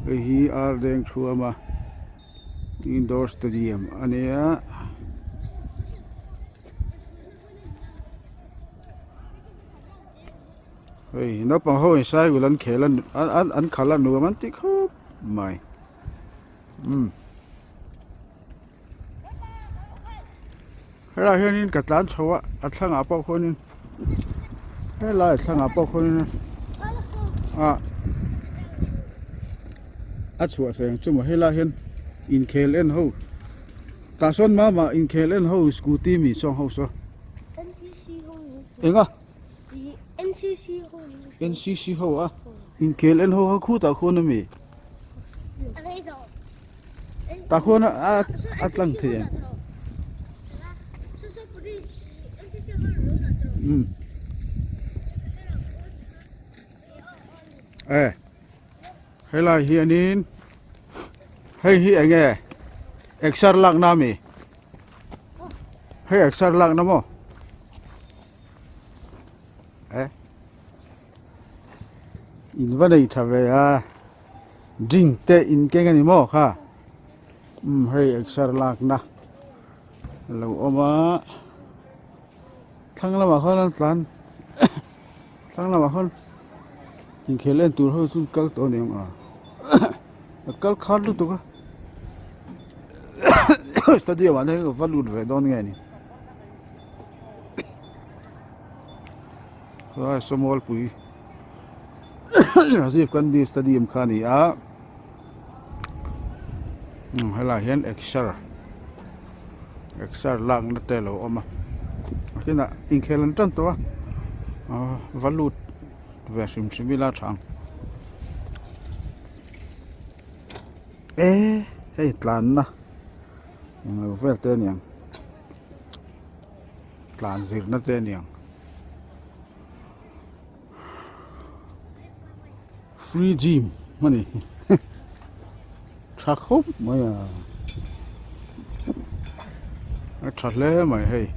Hei hi ar deng thuam a indoor stadium a nia. Hei naupang ho in cycle an khel a an an khalh a nuam an ti khawp mai umm helaiah hianin ka tlan chho a a thlangah pawh khuanin helai a thlangah pawh khuanin ah a chhuah thei ang chu maw helaiah hian inkhel en ho tah sawn mama inkhel en ho scooty mi sawn ho saw eng a. NCC ho a inkhel en ho kha khutah khuan a mi tah khuan a a tlang thei ang umm e helai hianin hei hi eng nge exer lakna a mi hei exer lakna maw. Eh in va nei tha ve a drink te in keng a ni maw kha umm hei exer lakna a lo awm a thlang lamah khan an tlan thlang lamah khan inkhel en tur ho chu an kal tawh a ni ang a a kal khat lutuk a stadium ah te hian ka va lut ve dawn nge ni. Helai Sawmawlpui Rajiv Gandhi Stadium kha a ni a helaiah hian exer exer lakna te a lo awm a a kinah inkhel an tan tawh a va lut ve hrim hrim ila a tha ang e hei tlanna englo vel te a ni ang. Tlan zirna te a ni ang. Free gym a ni. Tha khawp mai a. A tha hle mai hei.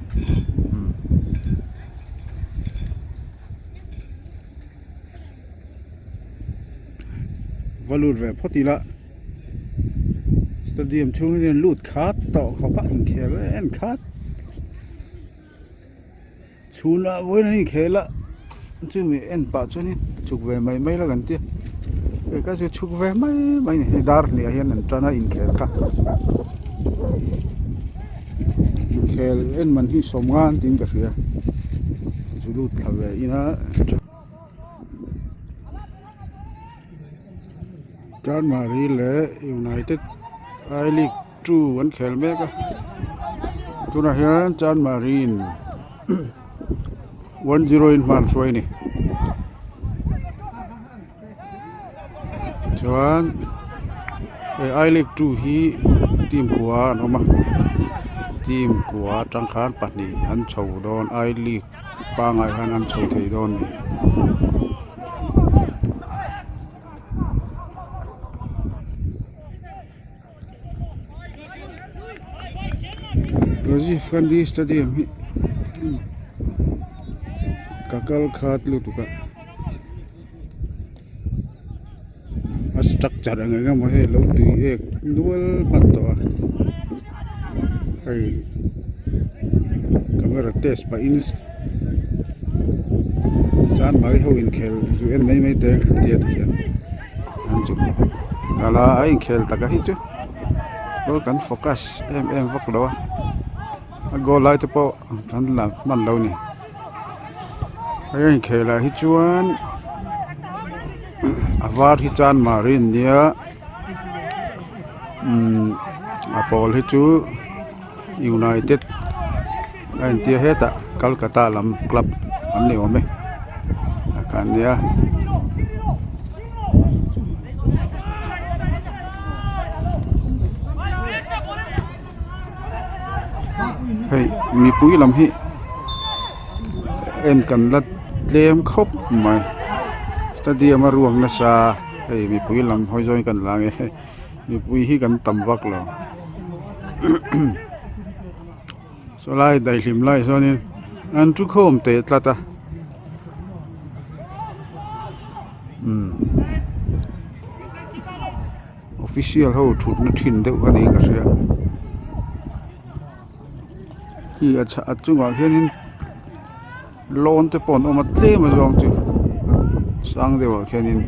Va lut ve phawt ila. Stadium chhung hian lut khat tawh khawp a inkhel em khat chhunah vawiin an inkhel a chumi en pah chuanin chhuk ve mai mai la kan tia hei kha chu chhuk ve mai mai a ni hei dar hniah hian an tan a inkhel kha inkhel en man hi sawmnga an tiin ka hria zu lut thla ve ina. Chanmari leh United I League 2 an khel mek a tunah hian Chanmari in 1-0 in hma an hruai a ni chuan hei I League 2 hi team kua an awm a team kua atang khan pahnih an chho dawn I League pangai khan an chho thei dawn a ni. Rajiv Gandhi Stadium hi ka kal khat lutuk a a structure ang eng emaw hei lo tui ek nual hman tawh a hei camera test pahin chuan mai ho inkhel zu en mai mai te an tia tikhian an zu kal a a inkhel taka hi chu aw kan focus em em vak lo a a goal lai te pawh kan la hman lo a ni a inkhel ah hi chuan a var hi chuan marin nia umm a pawl hi chu united a intia hetah Calcutta lam club an ni awm e ah khan nia. Hei mipui lam hi en kan la tlem khawp mai stadium a ruak nasa hei mipui lam hawi zawng hi kan la ang e mipui hi kan tam vak lo saw lai daihlim lai chuanin an thu khawm teh tlat a umm. Official ho thutna thin deuh a niin ka hria khi a chhah a chungah khianin lawn te pawh an awm a tlem a zawng chu sang deuh ah khianin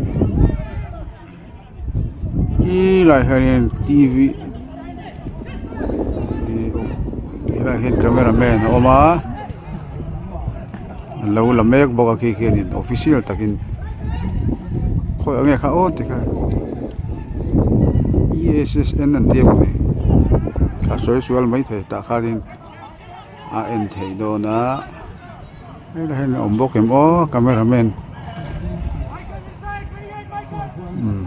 helai hianin t v helaiah hian camera man a awm a an lo la mek bawk a khi khianin official takin khawi ang nge kha aw tikha e s s n an tia mawni a sawi sual maithei tah khanin a en theih dawn a helaiah hian a awm bawk em aw camera man umm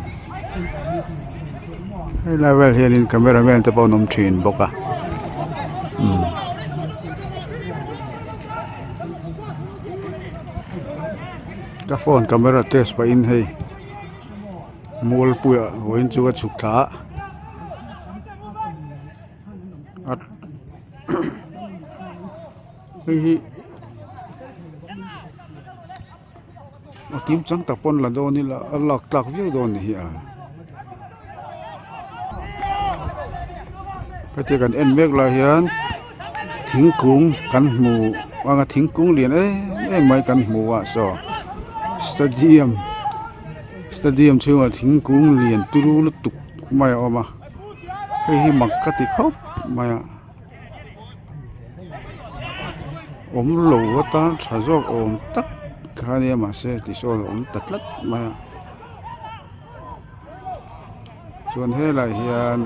helai vel hianin camera man te pawh an awm thin bawk a umm. Ka phone camera test pahin hei mualpuiah vawiin chu a chhuk thla a hei hi a kim chang tak pawn la dawn ila a lak tlak viau dawn a ni hi a hetia kan en mek lai hian thingkung kan hmu anga thingkung lian em em mai kan hmu a saw stadium stadium chhungah thingkung lian turu lutuk mai a awm a. Hei hi mak ka ti khawp mai a awm lo atan tha zawk awm tak kha ania mahse tisawn a awm ta tlat mai a chuan helaiah hian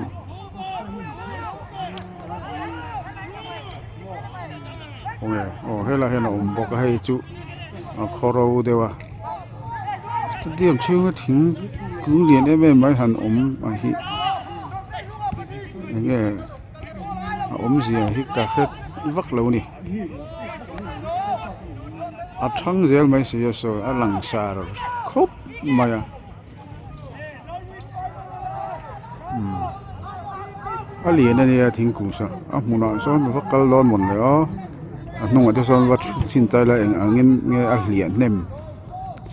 khawnge aw helaiah hian a awm bawk a hei chu a khawro deuh a stadium chhunga thingkung lian em em mai han awm ang hi eng nge a awmzia hi ka hre vak lo a ni a thang zel mai si a sawi a langsar khawp mai a umm a lian a nia thingkung saw a hmunah sawn va kal dawn mawn le aw a hnungah te sawn va thu chhin ta ila eng angin nge a hliah hnem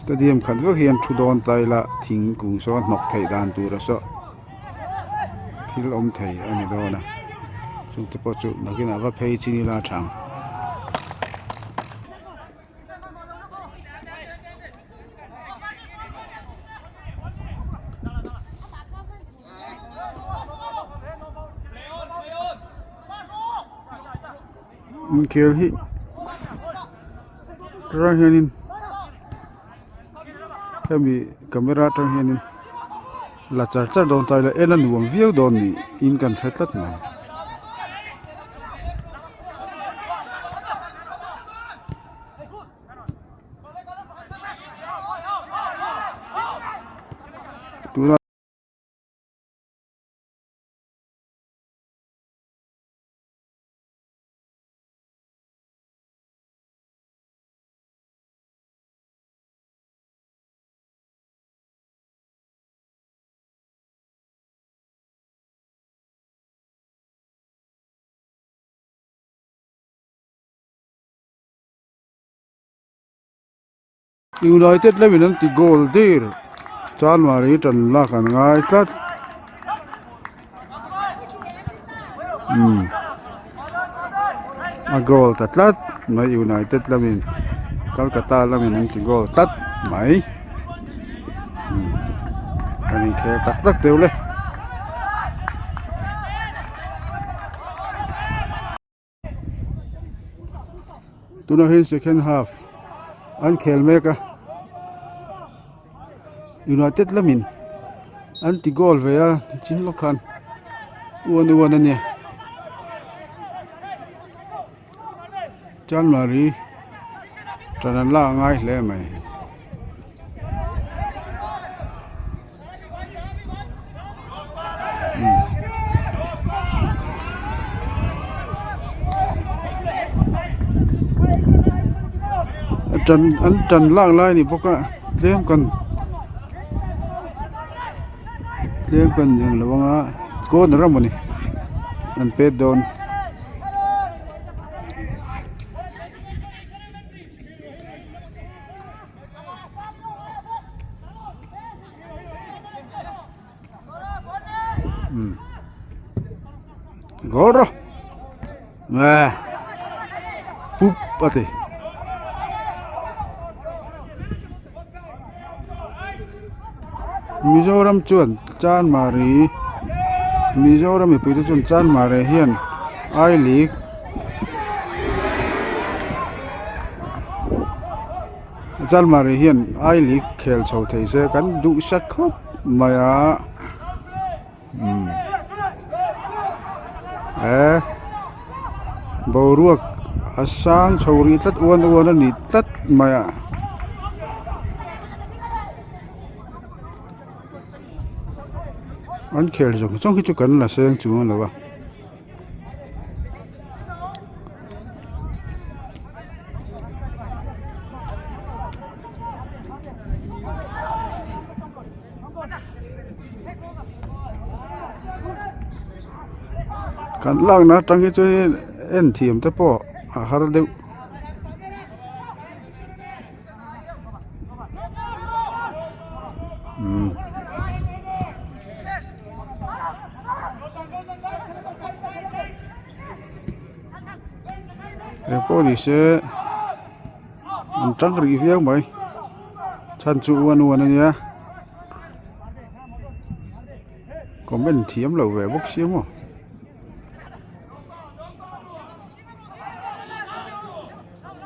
stadium khat vek hian thu dawn ta ila thingkung saw hnawk theih dan tur a saw thil awm thei a ni dawn a chungte pawh chu nakinah va phei chin ila a tha ang. Inkhel hi tunah hianin hemi camera atang hianin la char char dawn ta ila en a nuam viau dawn niin kan hre tlat mai. United lamin an ti goal der chanmari tan lak an ngai tlat umm a goal ta tlat mai United lamin Kolkata lamin an ti goal tlat mai umm an inkhel tak tak deuh le. Tunah hian second half an khel mek a United lamin an ti goal ve a chin lawk khan uan uan a nia Chanmari tan an lak a ngai hle mai. Tan an tan lak lai a ni bawk a tlem kan tlem kan eng lo anga corner a mawni an pet dawn. Umm goal rawh nge pup a ti. Mizoram chuan Chanmari Mizoram mipui te chuan Chanmari hian I league Chanmari hian I league khel chho thei se kan duhsak khawp mai a umm eh boruak a sang chho rih tlat uan uan a ni tlat mai a. An khel zawng zawng hi chu kan la seng chuang lo a. Kan lakna atang hi chuan en thiam te pawh a har deuh. Umm. Engpawh ni se an tang rih viau mai chhan chu uan uan a nia comment thiam lo ve bawk sia maw.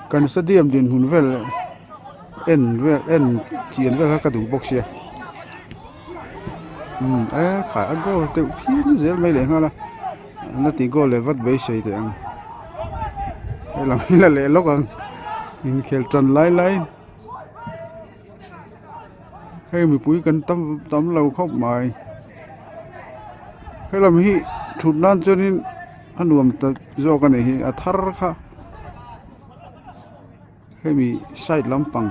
Kan stadium dinhmun vel en vel en chian vel kha ka duh bawk sia umm e khai a goal deuh phian zel mai leh nghal a an la tih goal leh vat beisei teh ang helam hi la leh lawk ang inkhel tan lai lai hei mipui kan tam tam lo khawp mai helam hi thut nan chuanin a nuam ta zawk a nih hi a thar kha hemi side lampang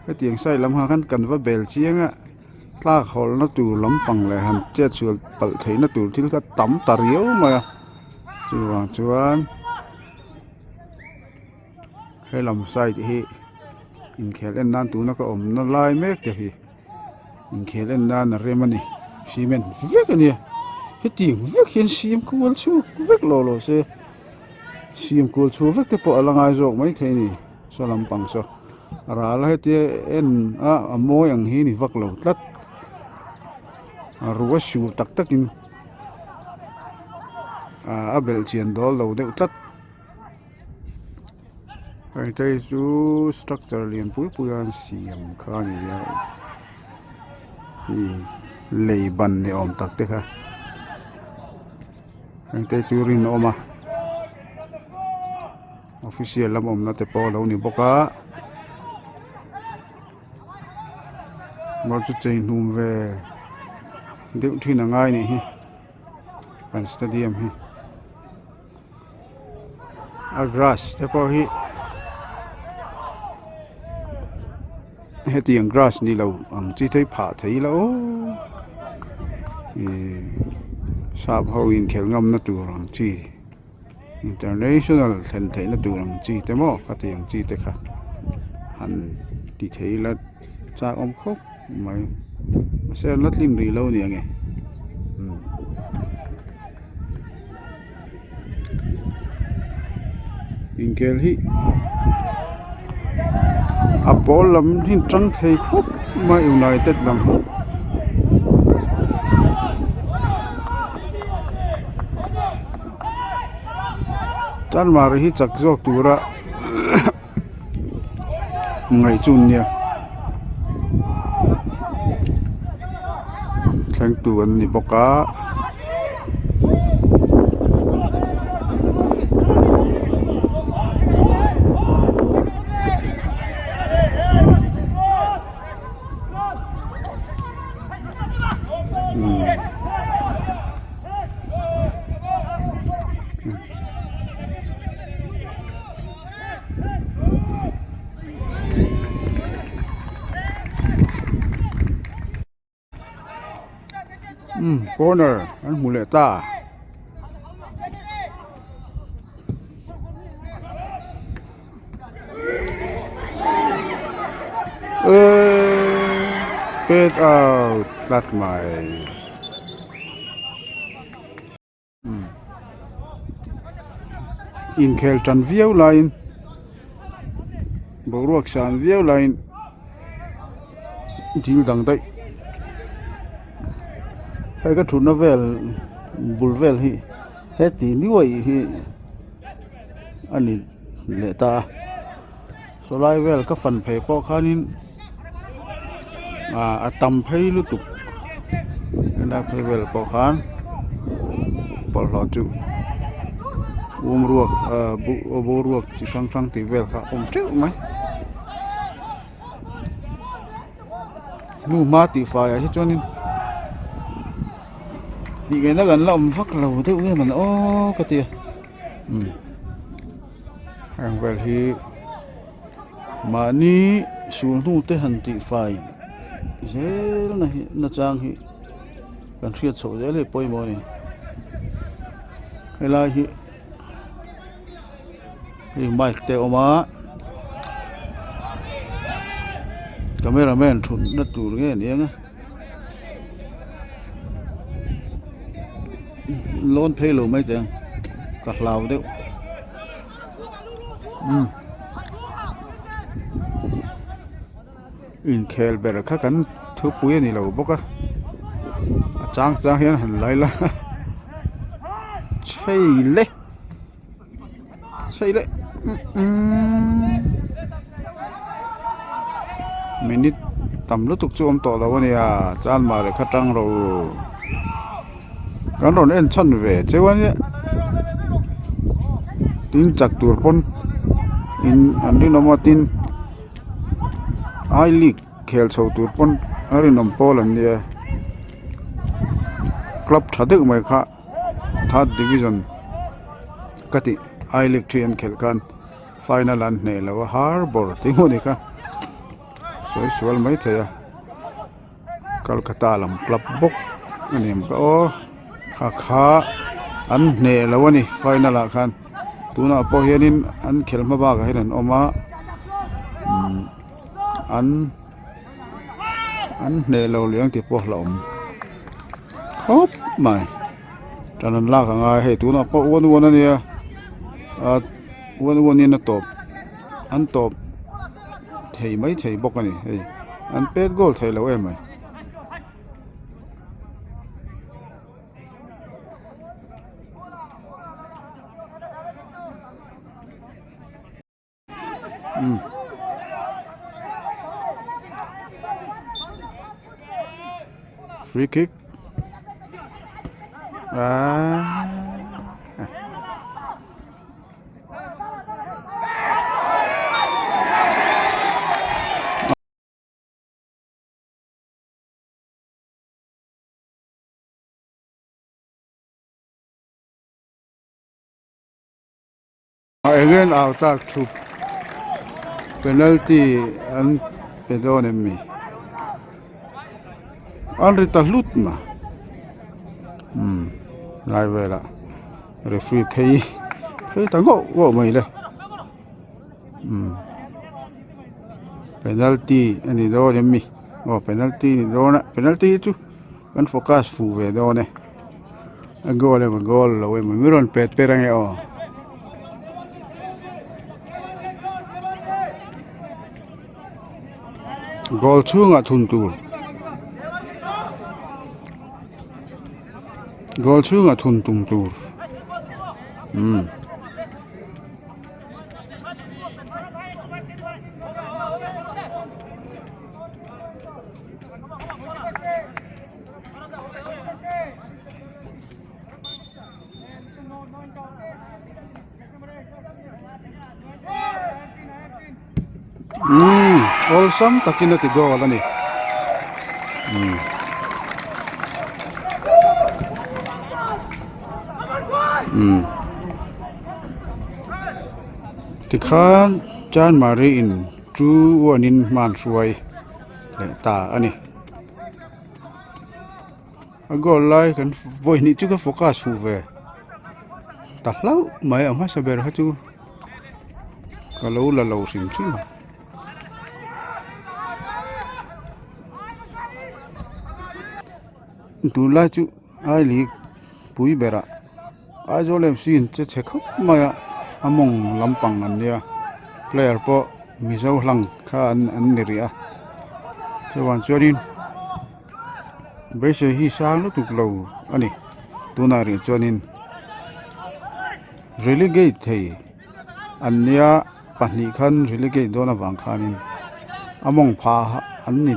hetiang side lam ah khan kan va bel chiang a tlak hawlhna tur lampang leh han chet sual palh theihna tur thil kha tam ta riau mai a chuvang chuan. Helam side hi inkhel en nan tuna ka awmna lai mek te hi inkhel en nan a rem a ni cement vek a nia hetiang vek hian siam kual chhuak vek lo lo se siam kual chhuak vek te pawh a la ngai zawk maithei a ni saw lampang saw a ral a hetia en a a mawi ang hi ni vak lo tlat a rua sur tak tak in ah a belh chian dawl lo deuh tlat. Hei te hi chu structure lian pui pui a an siam kha a ni a ih lei ban ni awm tak te kha heng te chu rinawm a official lam awmna te pawh a lo ni bawk a chu chei hnum ve deuh thin a ngai a nih hi kan stadium hi. A grass te pawh hi hetiang grass ni lo ang chi te hi phah thei ila aw ihh sap ho inkhelh ngamna tur ang chi international thlen theihna tur ang chi te maw khatiang chi te kha han ti thei ila chak awm khawp mai mahse an la tling rih lo a ni ang e. Inkhel hi a pawl lam hi an tang thei khawp mai united lam hi. Chanmari hi chak zawk tura ngaih chu an nia thlengtu an ni bawk a. Umm corner an hmu leh ta. Eeee pet out tlat mai. Inkhel tan viau laiin boruak san viau laiin thil dang daih hei ka thutna vel bul vel hi heti nuai hi a ni leh ta a saw lai vel ka fan phei pawh khanin ah a tam phei lutuk helai phei vel pawh khan bawlhhlawh chu um ruak ah boruak chi hrang hrang tih vel kha a awm teuh mai hnuhma tih fai ah hi chuanin tih ngaihna kan la awm vak lo deuh nge maw aw ka ti a umm heng vel hi mahni sul hnu te han tih fai zel na hi na chang hi kan hriat chhoh zel hi pawimawh a ni helai hi hei mic te a awm a camera man thutna tur nge ni ang a lawn phei lo mai teh ang ka hlau deuh umm inkhel ber kha kan thupui a ni lo bawk a a chang chang hian han lai la chhei le chhei le umm minute tam lutuk chu awm tawh lo a nia chanmah leh kha tang ro kan rawn en chhan ve cheu a nia tin chak tur pawn in an rinawm a tin I league khel chho tur pawn a rinawm pawl an nia club tha deuh mai kha third division ka tih I league thi an khelh khan final an hneh loh a harbor tih hmuh ni kha sawi sual mai thei a Kolkata lam club bawk a ni ang ka aw kha kha an hneh lo a ni final ah khan tunah pawh hianin an khelh hma bakah hian an awm a umm an an hneh lo leh ang tih pawh a hlauhawm khawp mai tan an lak ang a hei tunah pawh one one a nia ah one one in a tawp an tawp thei mai thei bawk a ni hei an pet goal thei lo em mai. Um. Free kick. Ah. Eng au tak thup penalty an pe dawn em mi an ri ta hlut ma umm lai velah referee phei phei ta ngawh ngawh mai le umm penalty a ni dawn em mi aw penalty a ni dawn a penalty hi chu kan focus fuh ve dawn e a goal emaw goal lo emaw mi rawn pet per ange aw. Goal chhungah thun tur goal chhungah thun tum tur umm. Umm awlsam takin a ti goal a ni umm. Umm tikhan Chanmari in 2 1 in hman hruai leh ta a ni. A goal lai kan vawi hnih chu ka focus fuh ve ta hlauh mai a hmasa ber kha chu ka lo la lo hrim hrim a. Tunlai chu ai li pui berah. Aizawl FC in che chhe khawp mai a a mawng lampang an nia player pawh mizo hlang kha an an ni rih a chuvang chuanin beisei hi sang lutuk lo a ni tunah rih chuanin relegate thei an nia pahnih khan relegate dawn avang khanin a mawng phah an ni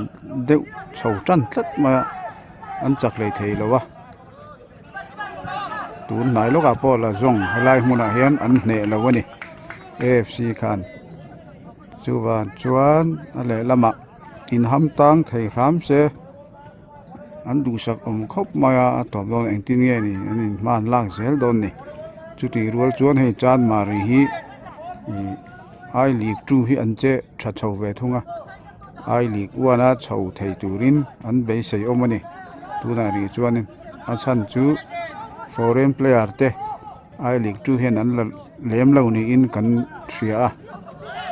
deuh chho tan tlat mai a an chak hlei thei lo a. Tun hnai lawkah pawh la zawng helai hmunah hian an hneh lo a ni A F C khan chuvang chuan a lehlamah inham tang thei hram se an duhsak awm khawp mai a a tawp dawn engtin nge ni an inhman lak zel dawn ni chutih rual chuan hei chanmari hi ih I league two hi an che tha chho ve thung a I league one a chho thei turin an beisei awm a ni. Tunah rih chuanin a chhan chu foreign player te I league two hian an la lem lo niin kan hria a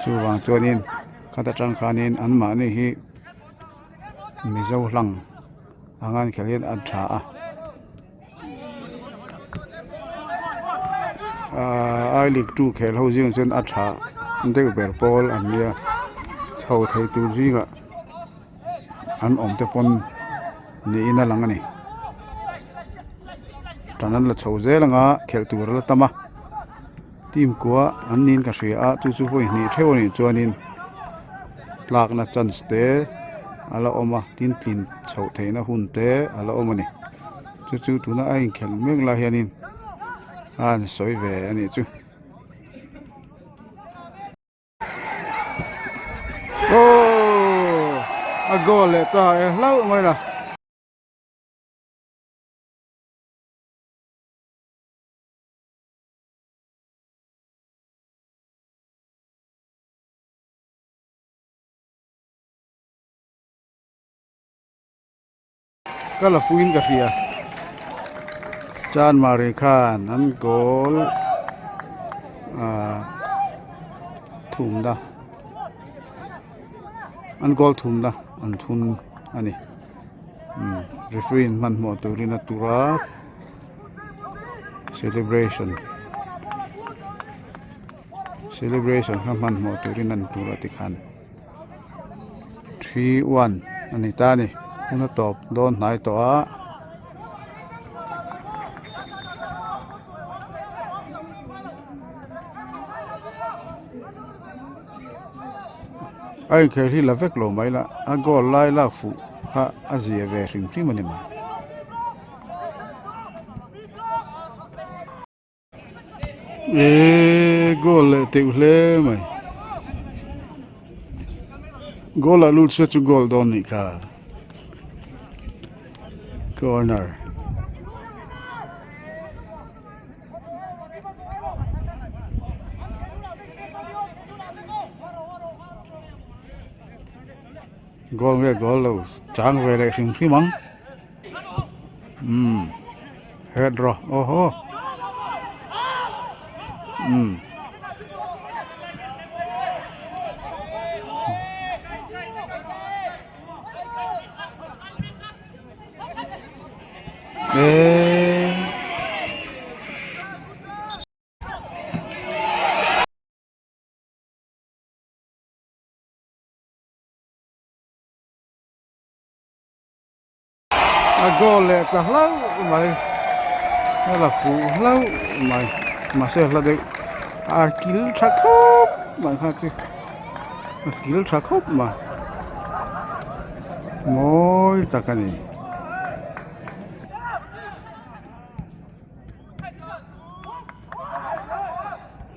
chuvang chuanin khata tang khanin anmahni hi mizo hlang anga an khelh hian an tha a ahh I league two khel ho zingah chuan a tha deuh ber pawl an nia chho thei tur zingah. An awm te pawn niin a lang a ni tan an la chho zel anga khelh tur a la tam a team kua an niin ka hria a chu chu vawi hnih theuh a nih chuanin tlakna chance te a la awm a tin tlin chhoh theihna hun te a la awm a ni chu chu tuna a inkhelh mek lai hianin a han sawi ve a nih chu. Aww a goal leh ta e hlauh mai la. Ka la fuin ka hria Chanmari khan an goal ah thumna an goal thumna an thun a ni umm referee in hmanhmawh turin a tur a celebration celebration kha hmanhmawh turin an tur a tikhan. 3 1 a ni ta a ni hun a tawp dawn hnai tawh a a inkhel hi la vek lo mai la a goal lai lak fuh kha a zia ve hrim hrim a ni mai. Eee goal leh teuh hle mai goal ah lut se chu goal dawn nih kha corner goal nge goal lo chang ve leh hrim hrim ang. Umm head rawh aw haw umm eee. A goal leh ta hlauh mai a la fuh hlauh mai mahse hla deuh a kil tha khawp mai kha chu a kil tha khawp mai mawi tak a ni.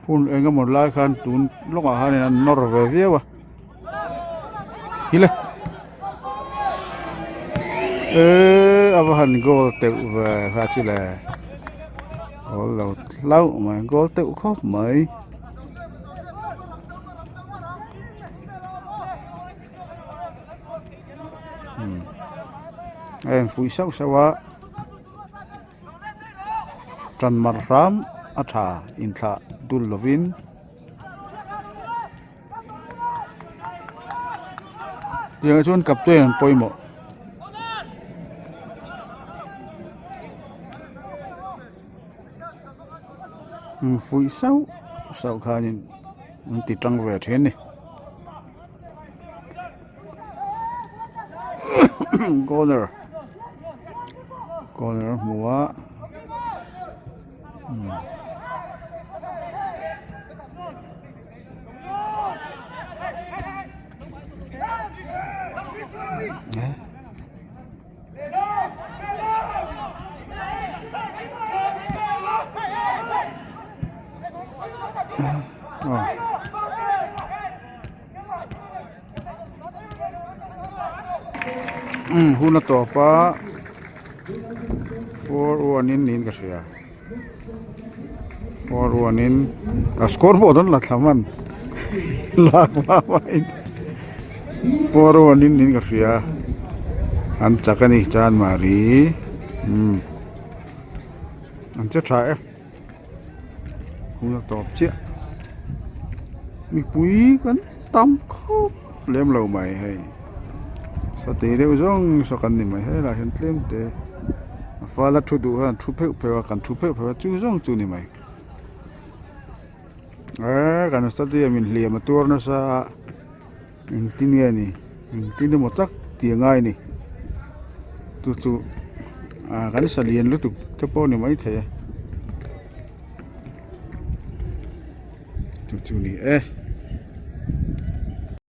Hun eng emaw lai khan tun lawngah khanin an nawr ve viau a hi le eee a va han goal teuh ve kha chu le goal lo hlauh mai goal teuh khawp mai. A infuih sauh sauh a. Tan mar hram a tha inthlah dul lovin tiangah chuan captain an pawimawh. Fuih sauh sauh khanin an ti tang ve thin a ni. Corner corner a hmu a umm. Umm hun a tawp a four one in niin ka hria four one in a score board an la thla hman lak hma in four one in niin ka hria an chak a ni chanmari umm an che tha e. Hun a tawp chiah mipui kan tam khawp lem lo mai hei satei deuh zawng saw kan ni mai helaiah hian tlem te a fala thu duh hian thu pheuh pheuh a kan thu pheuh pheuh a chu zawng chu ni mai eee kan stadium in hliam a tuar nasa a engtin nge ni engtin emaw tak tih a ngai a ni chu chu ah kan sa lian lutuk te pawh a ni maithei a chu chu a ni e.